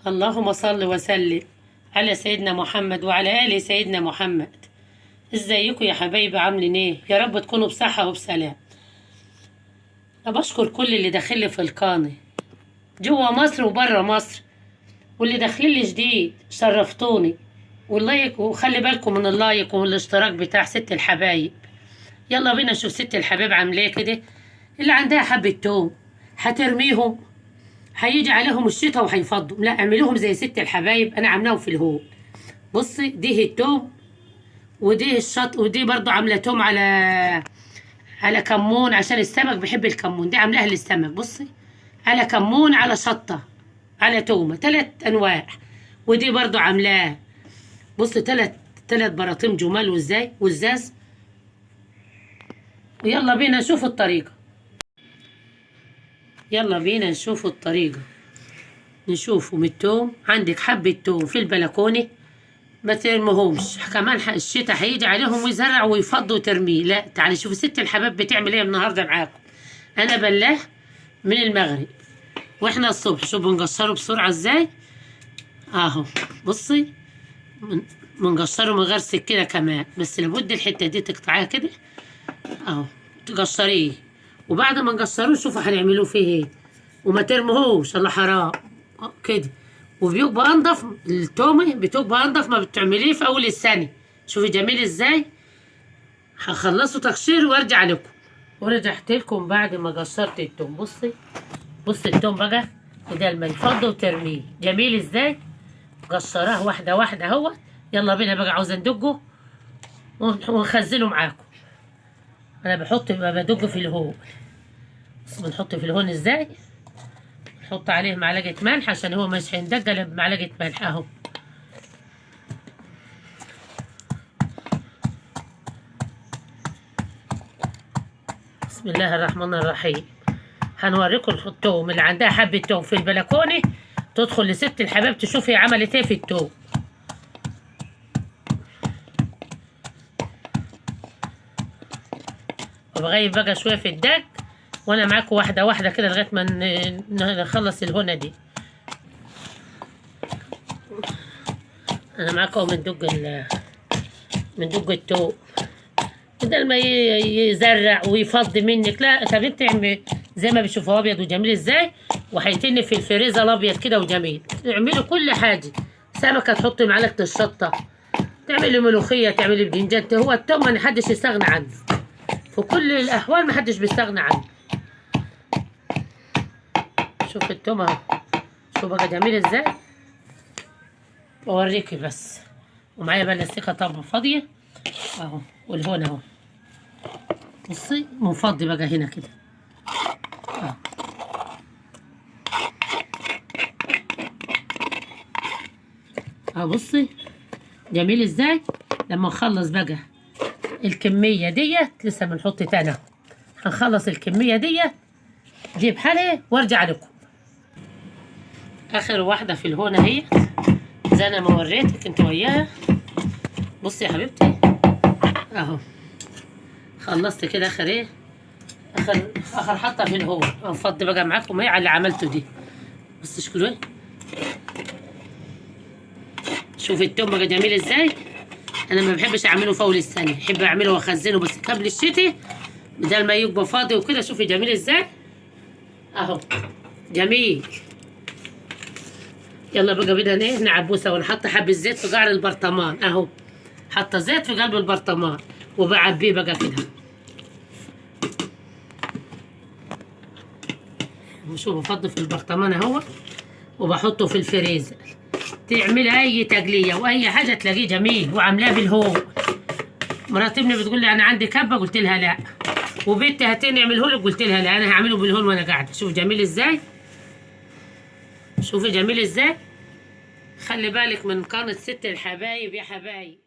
اللهم صل وسلم على سيدنا محمد وعلى آل سيدنا محمد. ازيكم يا حبايبي؟ عاملين ايه؟ يا رب تكونوا بصحة وبسلام. انا بشكر كل اللي داخل في القناة جوه مصر وبره مصر، واللي داخلين لي جديد شرفتوني، وال like، وخلي بالكم من ال like والاشتراك بتاع ست الحبايب. يلا بينا نشوف ست الحبايب عامله ايه كده. اللي عندها حبة توم هترميهم، هيجي عليهم الشتاء وهيفضوا، لا اعملوهم زي ست الحبايب انا عاملاهم في الهون. بصي دي التوم ودي الشط، ودي برضو عامله توم على كمون عشان السمك بيحب الكمون، دي عاملاها للسمك. بصي على كمون على شطه على تومة، 3 انواع. ودي برضو عاملاها بصي 3 براطيم جمال وازاي والزاز. ويلا بينا نشوف الطريقة. يلا بينا نشوف الطريقة. نشوفه من التوم. عندك حبة توم في البلكونة ما ترميهمش، كمان الشتاء هيجي عليهم ويزرع ويفضوا وترميه. لا تعالي شوفي ست الحباب بتعمل ايه النهارده معاكم. انا بلاه من المغرب واحنا الصبح، شوفوا بنقشره بسرعة ازاي اهو. بصي بنقشره من غير سكينة كمان، بس لابد الحتة دي تقطعيها كده اهو تقشريه، وبعد ما نقشروه شوفوا هنعملوه فيه ايه. وما ترموهوش الله حرام كده، وبيبقى انضف. التومه بتبقى انضف ما بتعمليه في اول السنة. شوفي جميل ازاي. هخلصه تقشير وارجع لكم. ورجعت لكم بعد ما قشرت التوم. بصي بصي التوم بقى بدل ما يفضه وترميه جميل ازاي، قشراه واحدة واحدة اهو. يلا بينا بقى عاوزه ندقه ونخزنه معاكم. انا بحط بدقة في الهون. بص بنحط في الهون ازاي، نحط عليه معلقه ملح عشان هو مش هيندق الا بمعلقه ملح اهو. بسم الله الرحمن الرحيم. هنوريكم التوم. اللي عندها حبه توم في البلكونه تدخل لست الحباب تشوف هي عملت ايه في التوم. وبغيب بقى شوية في الدق وانا معاكم واحدة واحدة كده لغاية ما نخلص الهونه دي. انا معاكم من دق التوم بدل ما يزرع ويفضي منك. لا طب انت اعمل زي ما بتشوفوه ابيض وجميل ازاي، وهيتن في الفريزر الابيض كده وجميل. تعملوا كل حاجة، سمكة تحطي معلقه الشطه، تعملي ملوخية، تعملي بدنجان. هو التوم ما حدش يستغنى عنه في كل الاحوال، ما حدش بيستغنى عنه. شوف التوم اهو، شوف بقى جميل ازاي. بوريكي بس. ومعايا بلاستيكه طب فاضية اهو، والهون اهو. بصي منفضي بقى هنا كده اهو. اهو بصي جميل ازاي. لما نخلص بقى الكمية ديت لسه بنحط تاني اهو، هنخلص الكمية ديت دي بحالها وارجع لكم. اخر واحدة في الهونه اهي زي انا ما وريتك انت وياها. بصي يا حبيبتي اهو، خلصت كده اخر ايه، اخر حطه في الهون. هنفضي بقى معاكم ايه على اللي عملته دي. بصي شكله ايه، شوفي التوم بقى جميل ازاي. انا ما بحبش اعمله فول السنة، بحب اعمله واخزنه بس قبل الشتاء بدل ما يبقى فاضي وكده. شوفي جميل ازاي اهو، جميل. يلا بقى بدنا ايه نعبوسه ونحط حبه زيت في قعر البرطمان اهو. حاطه زيت في قلب البرطمان وبعبيه بقى كده. وشوفوا بفضي في البرطمان اهو وبحطه في الفريزر. تعملي اي تقليه واي حاجة تلاقيه جميل، وعاملاه بالهون. مرات ابني بتقول لي انا عندي كبه، قلت لها لا. وبنتي هاتين اعمله لك، قلت لها لا انا هعمله بالهون وانا قاعدة. شوف جميل ازاي، شوفي جميل ازاي. خلي بالك من قناة ست الحبايب يا حبايب.